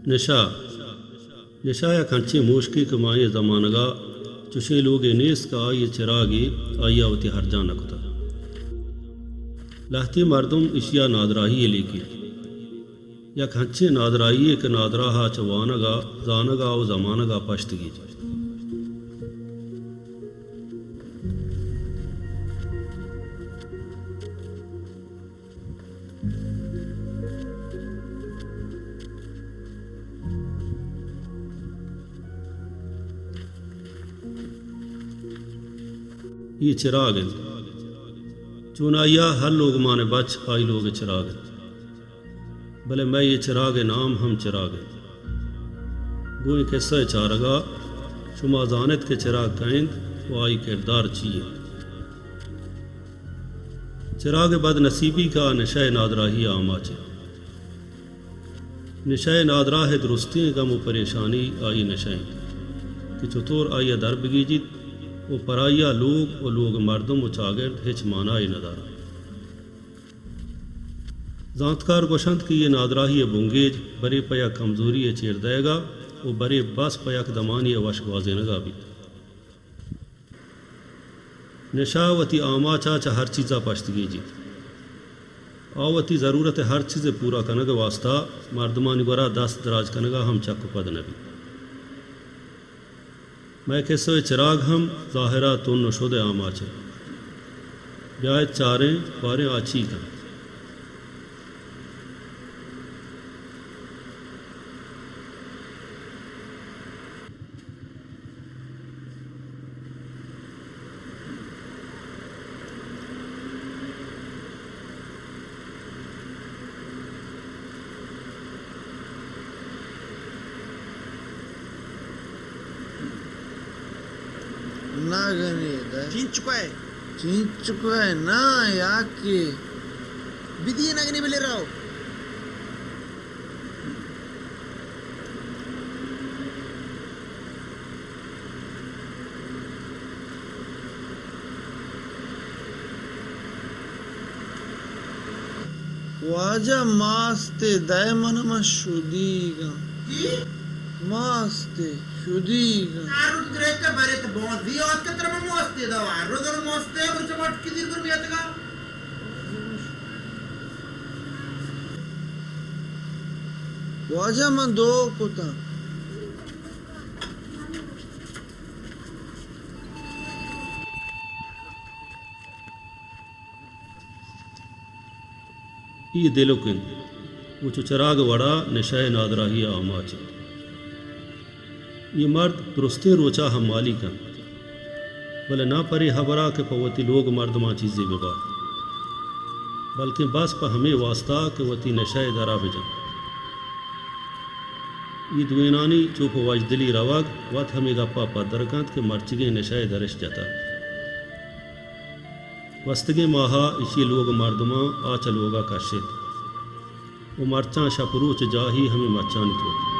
نشہ۔ نشہ یک انچیں موشکے کہ ماں اے زمانگ ءَ چشیں لوگے نیست کہ آئی ءِ چراگے آئی ءَ وتی ہرجان نہ کتگ۔ لہتیں مردم ایشی ءَ نادراہی یے لیکیت۔ یک انچیں نادراہی یے کہ نادراہ ءَ چہ وانگ ءَ، زانگ ءَ ءُ زمانگ ءَ پشت گیجیت۔ اے چراگ انت۔ چونائی ءَ ہر لوگمان ءِ بچ آئی لوگ ءِ چراگ انت۔ بلے مئے اے چراگ ءِ نام ہم چراگ انت۔ گوں اے کسہ ءِ چارگ ءَ شما زان ات کہ چراگ کئے انت ءُ آئی کردار چی انت۔ چراگ ءِ بدنصیبی کہ آ نشہ ءِ نادراہی ءِ آماچ انت۔ نشہ ءِ نادراہ ءِ درستیں گم ءُ پریشانی آئی نشہ انت کہ چتور آئی ءَ در بگیجیت ءُ پرائی ءَ لوگ ءُ لوگ ءِ مردم ءُ چاگرد ہچ مانائے نہ دار انت۔ زانتکار گوش انت کہ اے نادراہی ءِ بنگیج برے پہ یک کمزوری ءِ چیر دئیگ ءَ ءُ برے بس پہ یک دمانے ءِ وش گوازینگ ءَ بیت۔ نشہ وتی آماچ ءَ چہ ہر چیز ءَ پشت گیجیت۔ آ وتی ضرورت ءِ ہر چیز ءِ پورا کنگ ءِ واستہ مردمانی گورا دست دراج کنگ ءَ ہم چک ءُ پد نہ بیت۔ مئے کسہ ءِ چراگ ہم ظاہر ءَ تن ءُ شد ءِ آماچ انت۔ بیا ات چاریں، باریں آ چی کنت۔ نہ گنی دے۔ چینچکوئے۔ چینچکوئے نہ، یا کہ۔ بدی نہ گنی بلے راو۔ واجہ ماستے دئے من، من شدیگاں۔ جی؟ ماستے شدیگاں۔ ہر روز گریکہ برے تو بہت زیاد کہ ترا من ماستے دا، ہر روز ماستے، ہر روز مٹکی دیر پر میتگا۔ واجہ من دو کتاں۔ اے دلک انت ءُ چو چراگ وڑا نشہ ءِ نادراہی ءَ آماچ انت۔ اے مرد درستیں روچ ءَ حمالی کنت، بلے ناں پرے ہبر ءَ کہ پہ وتی لوگ مردماں چیزے بہ بات، بلکیں بس پہ ہمے واستا کہ وتی نشہ ءِ در ءَ بہ جنت۔ اے دوئینانی چو پہ وژدلی روگ وت ہمے گپ ءَ پدر کنت کہ مرچیگیں نشہ ءِ درش جتگ۔ گوستگیں ماہ ءَ ایشی ءِ لوگ ءِ مردماں آ چہ لوگ ءَ کشت ءُ مرچاں شپ ءُ روچ جاہی ہمے مچانی توک۔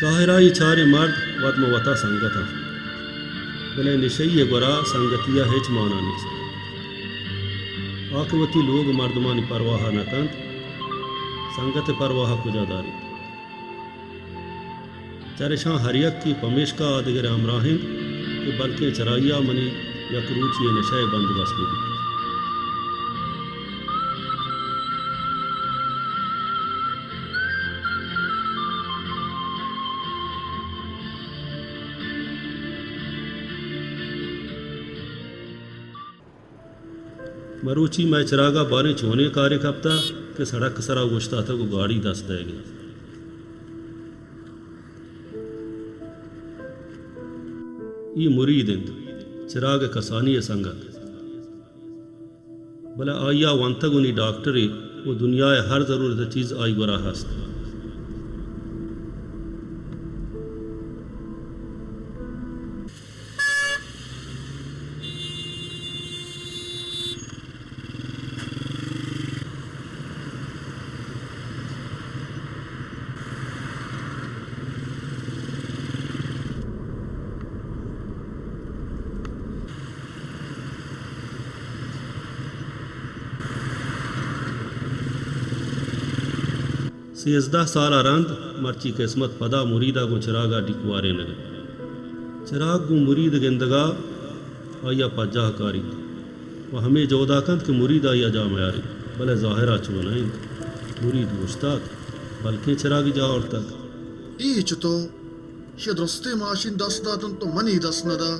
ظاہر ءَ اے چاریں مرد وت ماں وتا سنگت انت، بلے نشئی ءِ گورا سنگتی ءَ ہچ مانا نیست۔ آ کہ وتی لوگ مردمانی پرواہ ءَ نہ کنت، سنگت ءِ پرواہ ءَ کجا داریت؟ چرشاں ہر یکے پمیشکا آ دگر ءِ ہمراہ انت کہ بلکیں چرائی ءَ منی یک روچے ءِ نشہ ءِ بندوبست بہ بیت۔ مروچی مئے چراگ ءَ باریں چونیں کارے کپتہ کہ سڑک ءِ سرا اوشتاتگ ءُ گاڑی دست دئیگ ءَ انت۔ اے مرید انت، چراگ ءِ کسانی ءِ سنگت۔ بلے آئی ءَ ونتگ و نی ڈاکٹرے و دنیا ءِ ہر ضرورت ءِ چیز آئی گورا ہست۔ سیزدہ سال ءَ رند مرچی قسمت پدا مرید ءَ گوں چراگ ءَ ڈیک وارینگ ءَ۔ چراگ گوں مرید گندگ ءَ آئی ءَ پجاہ کاریت و ہمے جہد ءَ کنت کہ مرید آئی ءَ جاہ میاریت، بلے ظاہر ءَ چو نہ انت۔ مرید اوشتات، بلکیں چراگی جاہ آورتگ۔ اے چتو؟ شے درستیں ماشین دست داتن تو منی دست ندا۔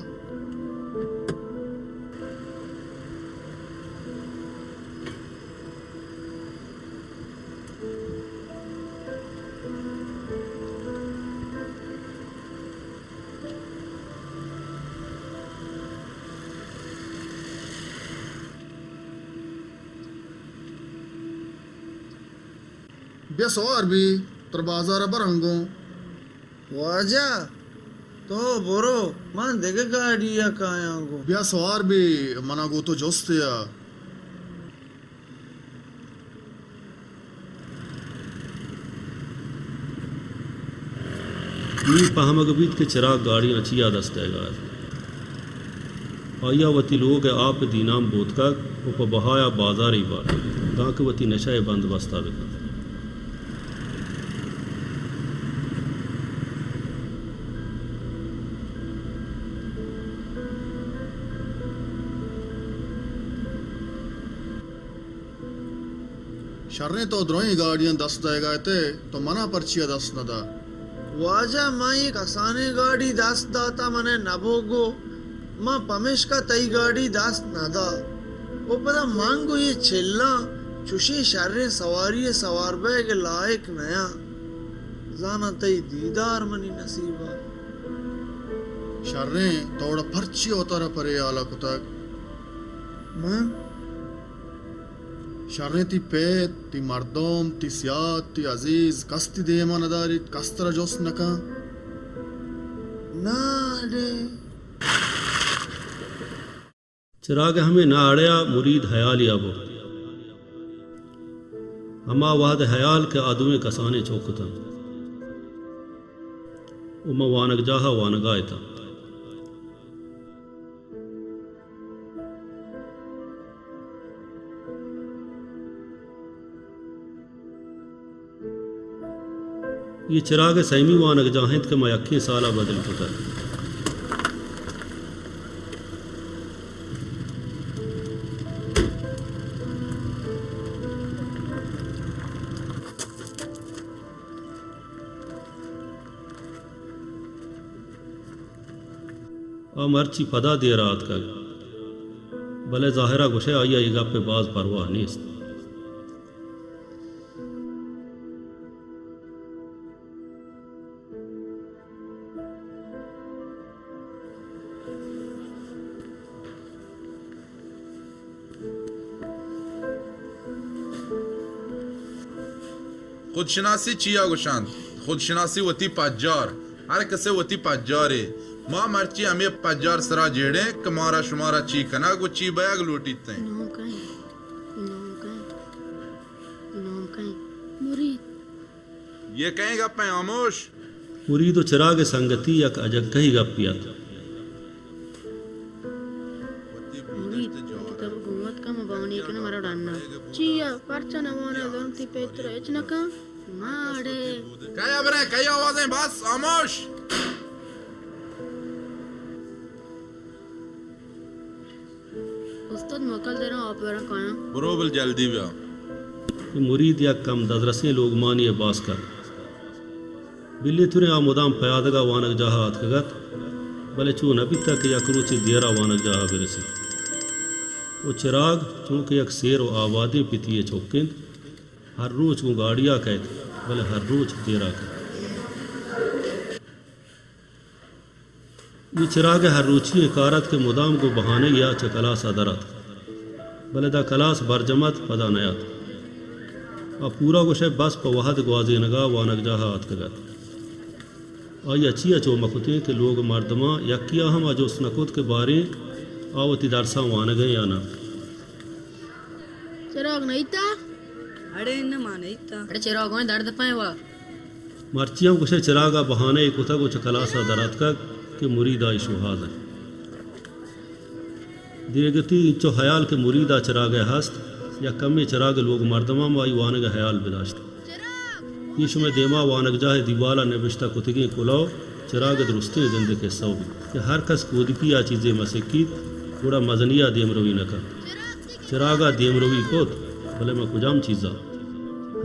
بیا سوار بی، تر بازار ءَ برنگوں۔ واجہ، تو برو، من دگہ گاڑی ءَ کایاں گوں۔ بیا سوار بی، منا گوں تو جستے ءَ۔ نی پہمگ بیت کہ چراگ گاڑیاں چیا دست دئیگ ءَ ات۔ آئی ءَ وتی لوگ ءِ آپ ءِ دینان بوتکگ و پہ بہایا بازارے بارتگ، دانکہ وتی نشہ ءِ بندوست ءَ بکنت۔ شریں، تو درہیں گاڑیاں دست دئیگ ءَ ات ئے، تو منا پرچیا دست نہ دا؟ واجہ، من اے کسانیں گاڑی دست داتا، من ءَ نہ بوگو، من پمیشکا تئی گاڑی دست نہ دا۔ و پدا من گوں اے چلاں چوشیں شریں سواری ءَ سوار بئیگ ءِ لائق نیاں۔ زاناں تئی دیدار منی نصیب ءَ۔ شریں، تو وڑا پرچیا وتارا پرے حال ءَ کتگ؟ من؟ شریں، تئی پت، تئی مردم، تئی سیاد، تئی عزیز، کس تئی دیما نداریت، کس ترا جست نکن؟ نہ اڑے۔ چراگ ءِ ہمے نہ اڑے ءَ مرید ہیالے ءَ برت۔ ہما وہد ءِ ہیال کہ آ دوئیں کسانیں چک اتنت و ماں وانگجاہ ءَ وانگا اتاں۔ اے چراگ ءِ سیمی وانگجاہ انت کہ ماں یکیں سال ءَ بدل کتگ۔ آ مرچی پدا دیر ءَ آتکگ، بلے ظاہر ءَ گوشئے آئی ءَ اے گپ ءِ باز پرواہ نیست۔ خودشناسی چیا گوشنت؟ خودشناسی وتی پجار۔ ہر کسے وتی پجارے۔ ما مرچی ہمے پجار سرا جیڑیں کہ مارا شمارا چی کنگ و چی بئیگ لوٹیت ایں۔ نوکیں، نوکیں، نوکیں۔ مرید۔ یہ کئیں گپ ایں؟ ہاموش! مرید و چراگ ءِ سنگتی یک اجکہی گپے ات۔ مرید، تو تب گوت کم بانی کن مرا ڈنّا۔ چیا؟ پرچا نہ وانئے؟ زانتی پیتر ہچ نہ کن؟ ماڑے۔ کیا برے؟ کیا آوازیں؟ بس، ہاموش! استاد، موکل دراں، آپ وراں کایاں۔ برو بل جلدی بیا۔ مرید یک کم دزرسیں لوگمانی ءَ باز کت۔ بلے تریں آ مدام پیادگ ءَ وانگجاہ ءَ آتکگ ات، بلے چو نہ بیتگ کہ یک روچے دیر ءَ وانگجاہ ءَ برسیت۔ و چراگ چونکہ یک سیر و آبادیں پتی ءِ چک انت، ہر روچ گوں گاڑی ءَ کئیت، بلے ہر روچ دیر ءَ کئیت۔ اے چراگ ءِ ہر روچی ئیں کار ات کہ مدام گوں بہانہ یے ءَ چہ کلاس ءَ در اتک۔ بلے داں کلاس برجم ات، پدا نیات۔ آ پورا گوشئے بس پہ وہد گوازینگا وانگجاہا آتکگ ات۔ آئیا چیا چو مکتیں کہ لوگ مردماں یکیا ہم آ جست نکت کہ باریں آ وتی درساں وانگئے یا نہ۔ چراگ نئیتا؟ اڑے نہ، ما نئیتا۔ اڑے چراگ وئیں درد پائیں وا۔ مرچی ہم گوشئے چراگا بہانہ ئے کتگ و چہ کلاسا در آتکگ کہ مرید آئی شوہاز انت۔ دیگتی انچو ہیال کہ مریدا چراگئے ہست، یک کمے چراگ لوگ مردماں ہم آئی وانگئے ہیال بداشت۔ اے شمئے دیما وانگجاہئے دیوالا نبشتہ کتگیں کلہو چراگئے درستیں زندئے کسہو بیت کہ ہر کس کودکی آ چیزے مسکیت، گڑا مزنیا دیمروی نکنت۔ چراگا دیمروی کت، بلے ماں کجام چیزا؟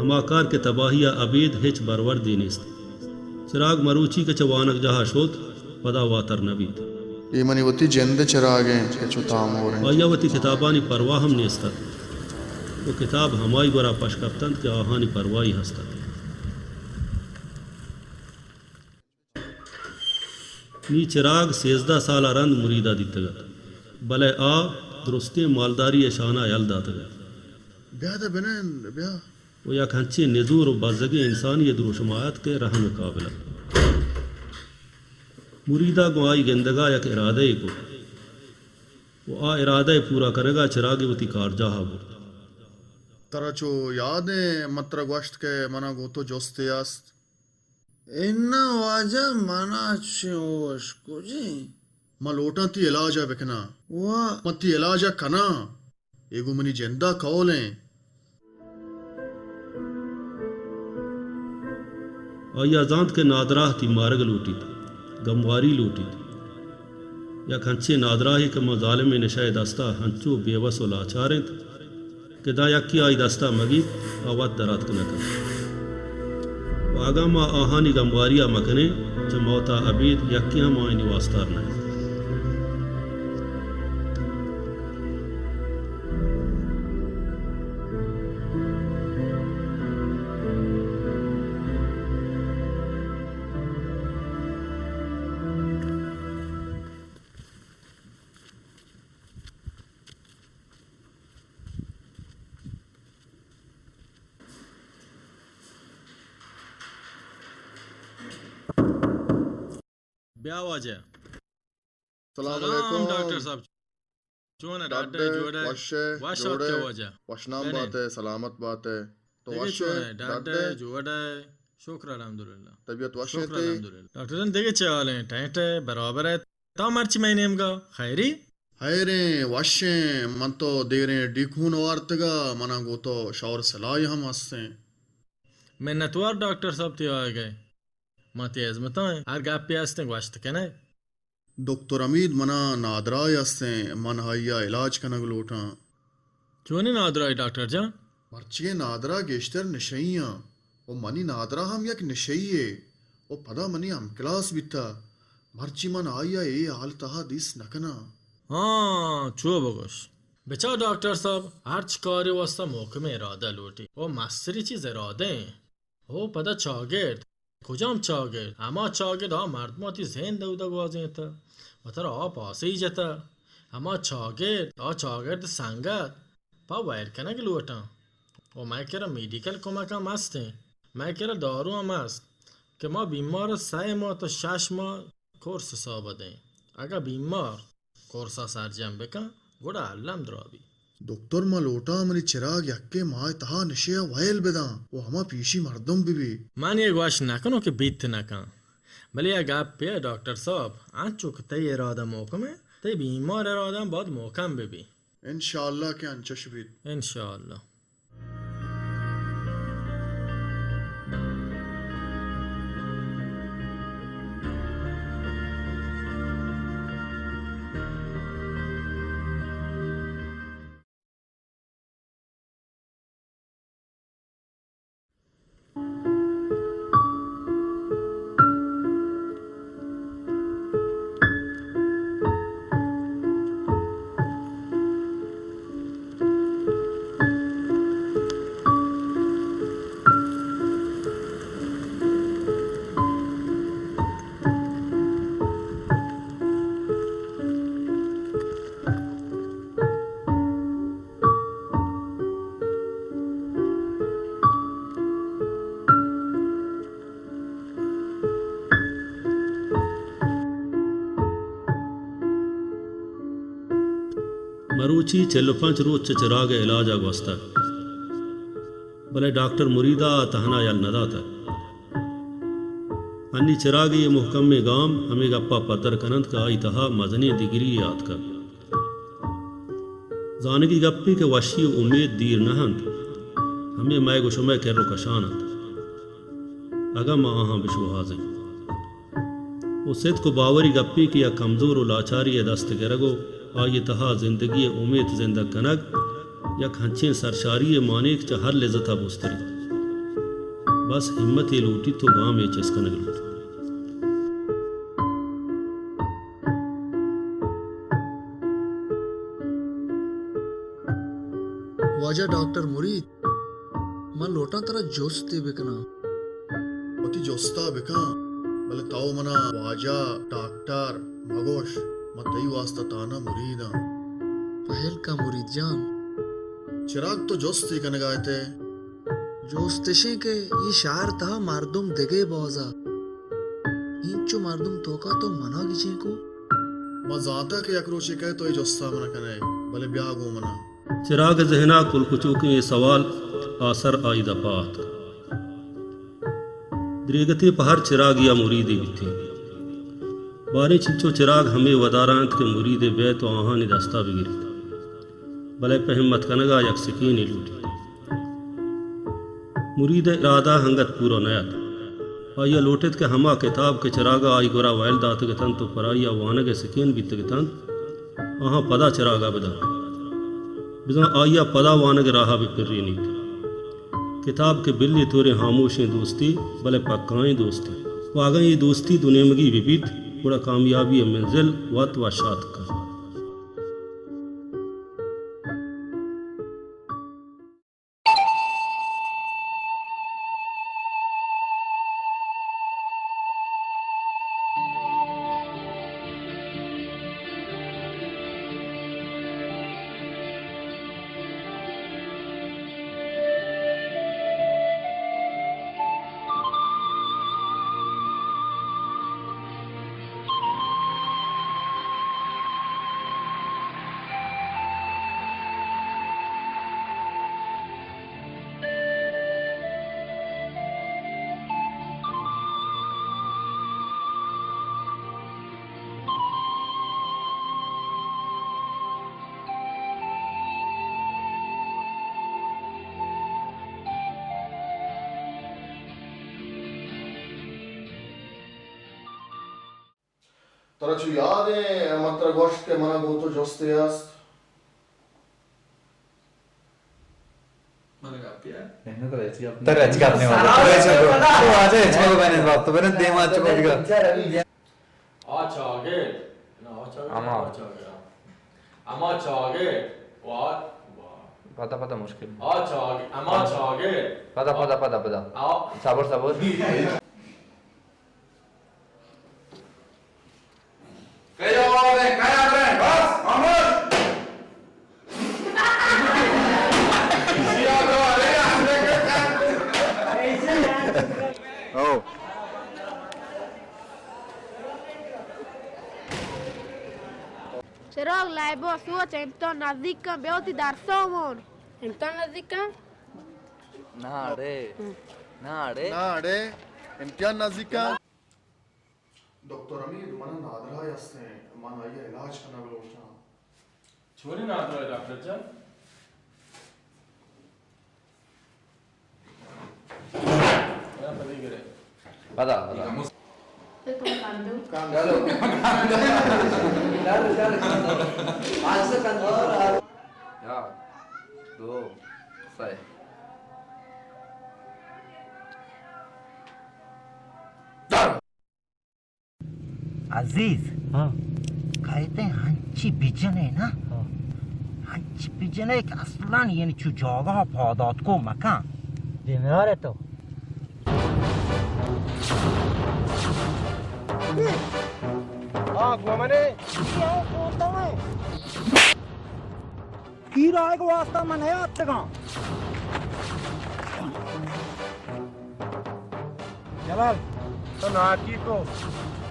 ہما کار کہ تباہیا ابید ہچ بروردے نیست۔ چراگ مروچی کہ چہ وانگجاہا شت، پدا واتر نہ بیت۔ اے منی وتی جند ءِ چراگ انت کہ چو تامور انت۔ آئیا وتی کتابانی پرواہ ہم نیست ات و کتاب ہمائی گورا پش کپت انت کہ آہانی پرواہی ہست ات۔ نی چراگ سیزدہ سال ءَ رند مریدا دیتگ ات، بلئے آ درستیں مالداری ءِ شان ءَ یل داتگ ات۔ بیا داں بنند، بیا۔ و یک انچیں نزور و بزگیں انسانی ءِ دروشم ءَ ات کہ رحم ءِ قابل ات۔ مریدا گوں آئی گندگا یک ارادہ یے کت و آ ارادہ ءِ پورا کنگا چراگ ءَ وتی کارجاہا برت۔ ترا چو یاد انت من ترا گوشت کہ منا گوں تو جستے است؟ اناں واجہ، منا چشیں ہوش کجیں؟ من لوٹاں تئی علاج ءَ بکناں۔ وا۔ من تئی علاج ءَ کناں۔ اے گوں منی جند ءِ قول انت۔ آئی ءَ زانت کہ نادراہ تیمارگ لوٹیت، گمواری لوٹیت۔ یک انچیں نادراہے کہ ماں ظالمیں نشہ ءِ دست ءَ انچو بے وس و لاچار انت کہ داں یکے آئی دست ءَ مہ گیت، آ وت در آتک نہ کنت۔ و اگاں ما آہانی گمواری ءَ مہ کنیں، چہ موت ءَ ابید یکے ہم آیانی واستار نہ انت۔ بیا واجہ۔ سلام سلام علیکم۔ ڈاکٹر صاحب۔ چون ئے؟ ڈاڈ ئے؟ ڈاڈ ئے؟ جوڑ ئے؟ وش ئے؟ وش جوڑ ئے؟ آتکے واجہ۔ وشنام بات ئے، سلامت بات ئے۔ تو دگہ وش ئے؟ چون ئے؟ ڈاڈ ئے؟ ڈاڈ ئے؟ جوڑ ئے؟ شکر الحمدللہ۔ طبیعت وش ئے؟ شکر الحمدللہ۔ ڈاکٹر جان، دگہ چے حال انت؟ ٹائٹ ئے؟ برابر ئے؟ تو مرچی مئے نیمگا خیری؟ خیریں، وشیں، من تو دیریں ڈیکون وارتگا، منا گوں تو شور سلائی ہم ہستیں۔ منتوار ڈاکٹر صاحب تئی آیگئے۔ ما تئی ہزمتاں ایں، ہر گپے ہستیں گوشت کنئے۔ دکتر حمید منا نادراہے ہستیں، من آئی ءَ علاج کنگ لوٹاں۔ چونیں نادراہے ڈاکٹر جان؟ مرچیگیں نادراہ گیشتر نشئی آں و منی نادراہ ہم یک نشئی یے و پدا منی ہمکلاس بیتہ۔ مرچی من آئی ءَ اے حال تہا دیست نہ کناں۔ ہاں، چو بگوش۔ بچار ڈاکٹر صاحب، ہرچ کارے واسطہ محکمیں ارادہ لوٹی و مستری چیز ارادہ ایں۔ ہو پدا چاگرد، کجام چاگرد؟ ہما چاگرد آ مردم وتی ذہن دودا گوازینتہ و ترا آ پاسے جتہ۔ ہما چاگرد، آ چاگرد سنگت پہ ویل کنگ لوٹاں۔ و مئے کرا میڈیکل کمک ہم ہستیں۔ مئے کرا دارو ہم ہست کہ ما بیمار ءَ سئے ماہ تا شش ماہ کورس حساب ءَ دئیں۔ اگاں بیمار کورس ءَ سرجم بکن، گڑا الم درا بی۔ دکتر، ما لوٹاں منی چراگ یکے ماہ تہا نشے ءَ ویل بداں و ہما پیشی مردم ببی۔ من اے گوش نکنوں کہ بیت نکن، بلے یک گپے ڈاکٹر صاحب، انچو کہ تئی ارادہ محکم انت، تئی بیمار ارادہ ہم باید محکم ببی۔ انشاءاللہ کہ انچش بیت۔ انشاءاللہ۔ مروچی چل ءُ پنچ روچ چہ چراگ ءِ علاج ءَ گوستگ، بلے ڈاکٹر مرید ءَ آ تہنا یل نہ داتگ۔ انی چراگ ءِ اے مھکمیں گام ھمے گپ ءَ پدر کن اَنت کہ آئی تہا مزنیں دگری یے آتکگ۔ زانگی گپے کہ وشی ءُ امیت دیر نہ اَنت، ھمے مئیگ ءُ شمئے کر ءُ کشان اَنت، اگاں ما آھاں بہ شوھازیں۔ ءُ صدق ءُ باوری گپے کہ یک کمزور ءُ لاچارے ءِ دست گرگ ءُ آئی ءِ تہا زندگی ءِ امیت زندگ کنگ، یک ھنچیں سرشاری ءِ مانیگ چہ ھر لذت ءَ بزتر اِنت۔ بس ھمتے لوٹیت ءُ گامے چست کنگ لوٹیت۔ واجہ ڈاکٹر مرید، من لوٹاں ترا جستے بکناں۔ وتی جستا بکن، بلے تو منا واجہ، ڈاکٹر مگوش، من تئی واسطہ تانا مریداں۔ پہل کن مرید جان۔ چراگ تو جستے کنگا اتئے؟ جست اشیں کہ اے شہر تہا مردم دگہ بازا، اینچو مردم توکا تو منا گچین کو؟ من زانتاں کہ یک روچے کئے تو اے جستا منا کنئے، بلے بیا گوں منا۔ چراگ ءِ ذہن ءَ کلکچوکیں اے سوال آسر آئی دپ ءَ اتک۔ دریگتے پہ ھر چراگے ءَ مریدے بیتیں۔ باریں چنچو چراگ ھمے ودار ءَ اَنت کہ مریدے بیت ءُ آھانی دست ءَ بگریت، بلے پہ ھمت کنگ ءَ یک سکینے لوٹیت۔ مرید ءِ ارادہ انگت پورا نہ اَت۔ آئی ءَ لوٹت کہ ھما کتاب کہ چراگ ءَ آئی گورا ویل داتگ اتنت ءُ پر آئی ءَ وانگ ءِ سکین بیتگ اتنت، آھاں پدا چراگ ءَ بدنت۔ بزاں آئی ءَ پدا وانگ ءِ راہ ءَ بہ پرینیت۔ کتاب کہ بلے توریں ھاموشیں دوستے، بلے پکائیں دوستے۔ ءُ اگاں اے دوستی دو نیمگی بہ بیت، گڑا کامیابی ءِ منزل وت وش آتک کنت۔ ترا چو یاد ایں، من ترا گوشت کہ منا گوں تو جستے است؟ من گپے ءَ؟ نہ، نہ، ترا ہچ گپ نہیں۔ ترا ہچ گپ نہیں۔ تو واجہ ہچ مگو بہن، باپ تو بہن دیما چکو دیگا۔ آ چاگرد۔ نہ، آ چاگرد، ہما۔ آ چاگرد۔ ہما چاگرد۔ وات، وات۔ پدا، پدا مشکل۔ آ چاگ-، ہما چاگرد۔ پدا، پدا، پدا، پدا۔ آ۔ صبر، صبر۔ کئی آواز ایں؟ کئی آواز ایں؟ بس، خاموش۔ او۔ چراگ، لائبا سوچ، امتحان نزدیک کن، بیا وتی درسا مان۔ امتحان نزدیک کن؟ نہ اڑے۔ نہ اڑے۔ نہ اڑے۔ امتحان نزدیک کن۔ دکتر حمید، من ءَ نادراہ ہستیں، من آئی ءَ علاج کنگ لوٹاں۔ چونیں نادراہ ڈاکٹر جان؟ پدا، پدا۔ یک، دو، سئے۔ عزیز، ہاں۔ کئیت ئے ہنچی بجن ئے نا؟ ہاں۔ ہنچی بجن ئے کہ اصلاً یعنی چو جاگہ پاداتکو مکن۔ بیمار ئے تو۔ ہاں، گومنے۔ تیر آئیگ واسطہ من نیاتکگاں۔ جلال، تو ناکی کو،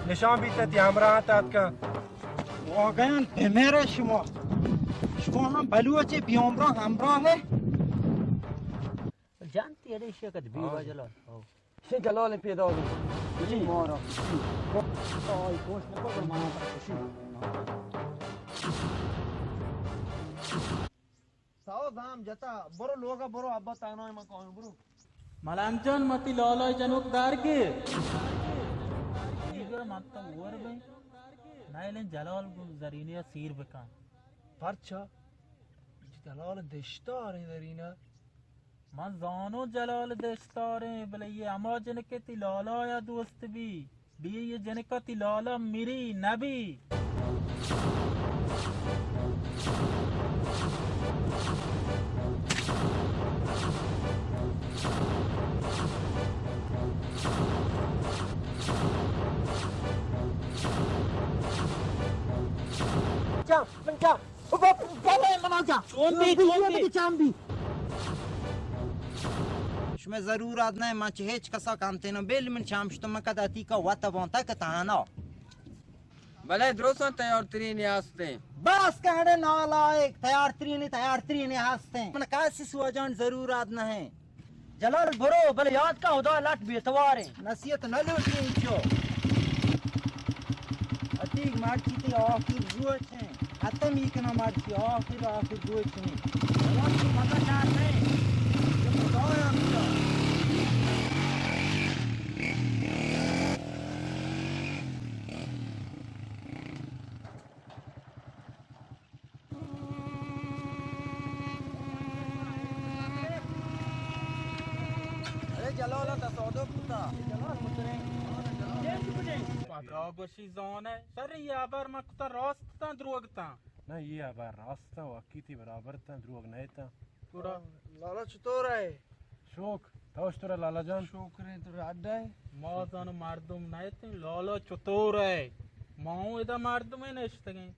نشان بیت تئی ہمراہ تاتکا۔ واقعاً بمیرے شما۔ شما هم بلوچ بیامرا همراه. جانتی اڑے شکت بی واجلا. شی جلال پیدا ہو. جی مارا. آئی گوش نکو مانا. ساو زام جتا، برو لوگا برو، ابا تانو ما کون برو. ملنگ جان، متی لالا جنوک دار کے. دیگر من تو اور بے. نائلیں جلال گو زرینی سیر بکن. پرچا؟ جلال دشتار ہیں زرینہ. من زانو جلال دشتاریں، بلے یہ ہما جنکے تی لالا یا دوست بی. بی یہ جنکا تی لالا میری نبی. چا، من چا. بلے منا جا. چون بی، چون بی؟ چون بی؟ شمئے ضرورت نہ، من چہ ہچ کسا کمتر نہ. بل من چم شتم، من کد اتیکا وت بانتا کہ تہنا. بلے درستاں تیار ترینی ہستیں. بس کہڑے نالائق، تیار ترینی، تیار ترینی ہستیں. من کسی سوجان ضرورت نہ. جلال برو، بلے یاد کا خدا لٹ بیتواریں. نصیحت نہ لوٹی انچو. عتیق مرچی تی آخر روچ ہیں. ختم ہی کنا مرچی آخر، آخر روچ ہیں. جلال تو پتہ چار نہیں. یہ خدایا بتا. ارے جلال، تا سودو کتا. پدا گوشی زانئے، شر یہ ہبر من کتا راست تاں دروگ تاں؟ نہ، یہ ہبر راست تاں، واقعی تی برابر تاں، دروگ نہ تاں. گڑا لالا چطور ہے؟ شوک، تو چطور ہے لالا جان؟ شکر ہے، تو راڈا ہے؟ ما زانو مردم نہ تیں، لالا چطور ہے؟ ما اوں ادا مردم نشتگیں.